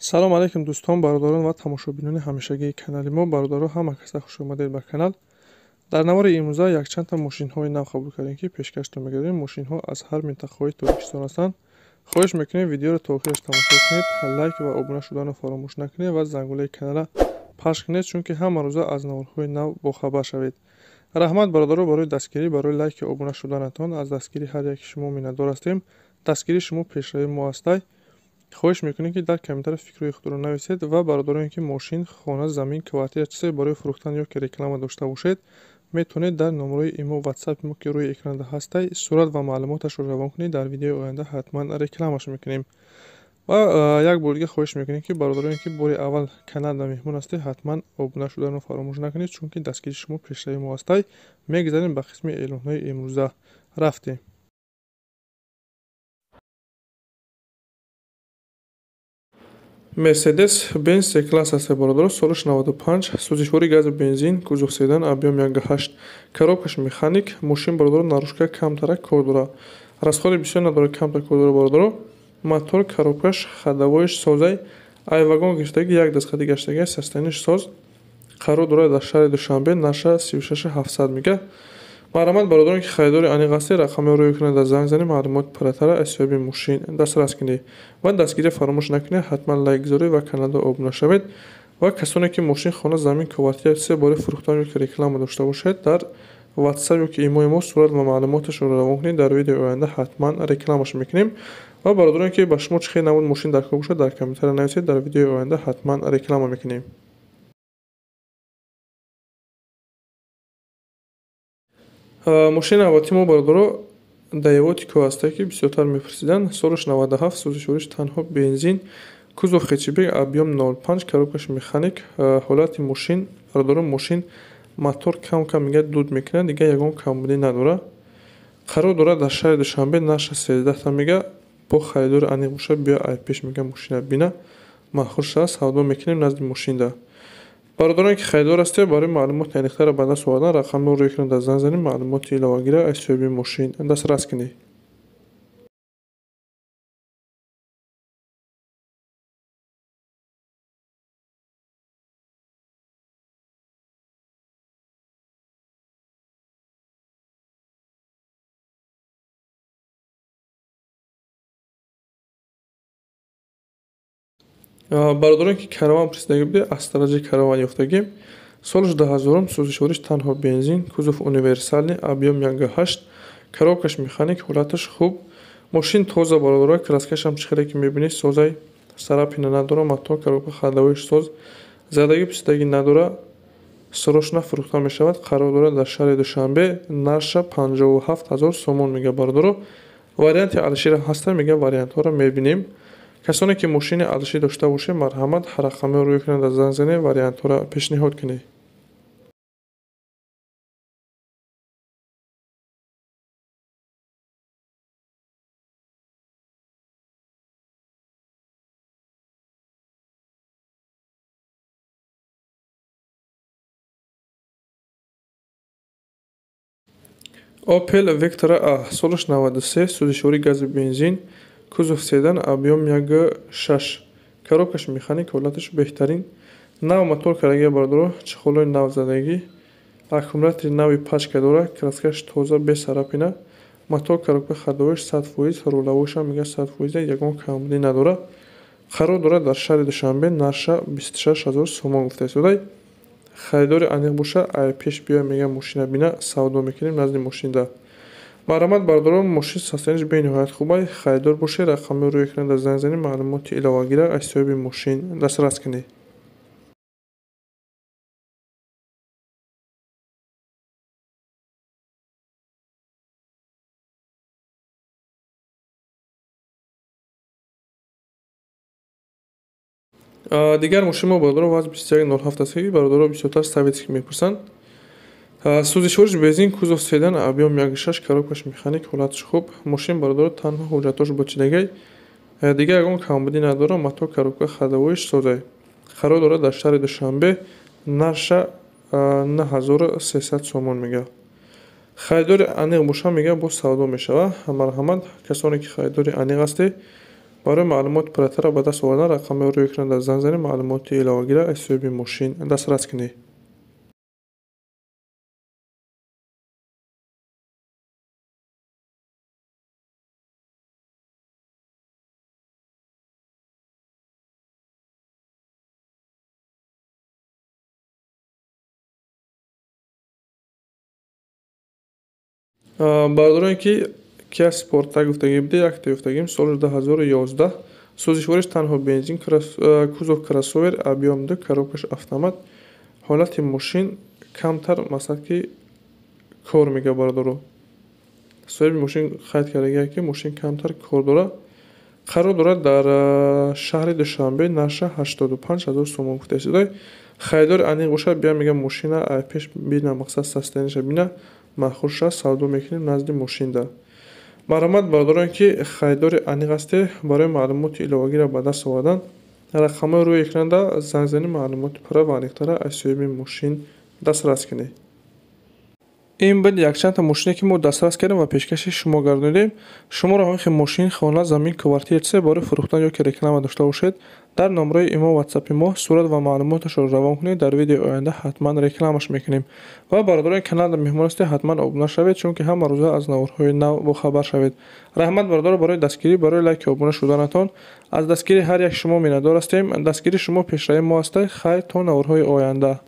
Салом алейкум дӯстон, бародарон ва тамошобинони ҳамешагии канали мо. Бародаро, ҳама каса хуш омадед ба канал. Дар навори имрӯза якчандта мошинҳои нав қабул кардем, ки пешкаштон мегардем. Мошинҳо аз ҳар минтақаҳои Тоҷикистон ҳастанд. Хоҳиш мекунем, видеоро то охираш тамошо кунед, лайк ва обуна шуданро фаромӯш накунед ва зангулаи каналро пахш кунед, чунки ҳама рӯза аз наворҳои нав бохабар шавед. Раҳмат, бародаро, барои дастгирӣ, барои лайки обуна шуданатон. Аз дастгирии ҳар яки шумо миннатдор ҳастем. Дастгирии шумо пешравии мо ҳастай. Хоҳиш мекунем, ки дар комментария фикрҳои худро нависед ва бародароне, ки мошин, хона, замин, квартира, чизе барои фурӯхтан ё ки реклама дошта бошед, метавонед дар номерои имо, ватсапи мо, ки рӯи экранда ҳастай, сурат ва маълумоташро равон кунед. Дар видеои оянда ҳатман рекламаш мекунем. Ва як бор дига хоҳиш мекунем, ки бародароне, ки бори аввал каналда меҳмон ҳастед, ҳатман обуна шуданро фаромӯш накунед, чунки дастгирии шумо пешравии мо ҳастай. Мегузарем ба қисми эълонҳои имрӯза. Рафтем. Мерседес Бенз С класс аст, бародаро, солаш 95, сӯзишвори газу бензин, кузов седан, объем 1,8, коробкаш механик. Мошин, бародаро, наружка камтарак кор дора, расходи бисёр надора, камтар кор дора, бародаро. Мотор, коробкаш, ходовоиш созай, ай вагон гирифтаги, як дастхати гаштаги, состояниш соз. Қарор дорад дар шаҳри Душанбе, наша 36 700 мега. Марҳамат, бародарон, ки харидори аниқ ҳастед, рақамҳоро рӯи экран занг занед, маълумоти пурратара аз ҳисоби мошин дастрас кунед ва дастгирӣ фаромӯш накунед, ҳатман лайк гузоред ва каналда обуна шавед. Ва касоне, ки мошин, хона, замин, квартира, чизе барои фурӯхтан ё ки реклама дошта бошед, дар ватсап ё ки имои мо сурат ва маълумоташро равон кунед. Дар видеои оянда ҳатман рекламаш мекунем. Ва бародароне, ки ба шумо чӣ хел намуд мошин дар кор бошад, дар комментария нависед, дар видеои оянда ҳатман реклама мекунем. Мошини навбатии мо, бародаро, Даево Тико ҳастае, ки бисёртар мепурсиданд. Солаш 97, сӯзишвориш танҳо бензин, кузов хэтчбек, объем 0,5, коробкаш механик. Ҳолати мошин, бародаро, мошин мотор кам кам мега дуд мекунад, дигар ягон камбудӣ надорад. Қарор дорад дар шаҳри Душанбе, наша 13та мега. Бо харидори аниқ бошад, биё ай пеш, мега, мошина бина, маъқул шава, савдо мекунем назди мошинда. Бародароне, ки харидор ҳастед, барои маълумоти аниқтарро ба даст овардан рақамҳоро рӯи экран занг занед, маълумоти иловагиро аз ҳисоби мошин дастрас кунед. Бародароне, ки Караван пурсидаги будед, аз дараҷаи Караван ёфтагим. Солаш 2000-ум, сӯзишвориш танҳо бензин, кузов универсальный, объем 1,8, коробкаш механик, ҳолаташ хуб. Мошин тоза, бародаро, краскашам чӣ хеле ки мебинед, созай, царапина надора, мотор, коробка, ходовоиш соз, задагӣ писидагӣ надора. Срочно фурӯхта мешавад. Қарор дорад дар шаҳри Душанбе, нарша 57 000 сомон мега, бародаро. Варианти алишира ҳаста, мега, вариантҳоро мебинем. Касоне, ки мошини алишӣ дошта бошед, марҳамат, рақамҳоро рӯи экран занг занед, вариантҳоро пешниҳод кунед. Опел Вектра А, солаш 93, сӯзишвори газу бензин, кузов седан, объем 1,6, коробкаш механик, ҳолаташ беҳтарин. Нав мотор кардагия, бародаро, чехолои навзадагӣ, аккумулятори нави пачка дорад, краскаш тоза, без царапина. Мотор, коробка, ходовоиш 100%, рулавоишам мега 100%, ягон камбудӣ надорад. Қарор дорад дар шаҳри Душанбе, нарша 26 000 сомон гуфта истодай. Харидори аниқ боша, ай пеш биё, мега, мошина бина, савдо мекунем назди мошинда. Марҳамат, бародарон, мошин состояниш бениҳоят хубай. Харидор бошед, рақамҳоро рӯи экран занг занед, маълумоти иловагиро аз ҳисоби мошин дастрас кунед. Дигар мошин мо, бародаро, ВАЗ 2107 аст, ки бародаро бисёртар советский мепурсанд. Сӯзишвориш бензин, кузов седан, объем 1,6, коробкаш механик, ҳолаташ хуб. Мошин, бародаро, танҳо ҳуҷҷатҳош бочидагай, дигар ягон камбудӣ надорад. Мотор, коробка, ходовоиш созай. Қарор дорад дар шаҳри Душанбе, нарша 9300 сомон мега. Харидори аниқ боша, мега, боз савдо мешавад. Марҳамат, касоне, ки харидори аниқ ҳастед. Барои маълумоти пурратарро ба даст овардан рақамҳои рӯи экран занг занед, маълумоти иловагиро аз соҳиби мошин дастрас кунед. Бародароне ки Kia Sportage гуфтагӣ буде, якта ёфтагим, соли 2011, сӯзишвориш танҳо бензин, кузов кроссовер, объем 2, коробкаш автомат. Ҳолати мошин камтар масалан ки кор мега бародаро. Соҳиби мошин қайд кардагия ки мошин камтар кор дорад. Қарор дорад дар шаҳри Душанбе, нарша 85 000 сомон гуфта истодай. Харидори аниқ бошад, бия мега мошина пеш бина, мақсад состояниеша бина, маъқул шавад, савдо мекунем назди мошинда. Марҳамат бародарон ки харидори аниқ ҳастед, барои маълумоти иловагиро ба даст овардан рақамҳои рӯи экранда занг занед, маълумоти пурра ва аниқтарро аз соҳиби мошин дастрас кунед. Ин буд якчандта мошине ки мо дастрас кардем ва пешкаши шумо гардонидем. Шуморо ҳамин хел мошин, хона, замин, квартира чизе барои фурӯхтан ё ки реклама дошта бошед, дар номраи имо ватсапи мо сурат ва маълумоташро равон кунед, дар видеои оянда ҳатман рекламаш мекунем. Ва бародарони каналда меҳмон ҳастед, ҳатман обуна шавед, чунки ҳама рӯза аз наворҳои нав бохабар шавед. Раҳмат бародаро барои дастгирӣ, барои лайки обуна шуданатон. Аз дастгирии ҳар як шумо миннатдор ҳастем. Дастгирии шумо пешравии мо ҳаст. Хайр, то наворҳои оянда.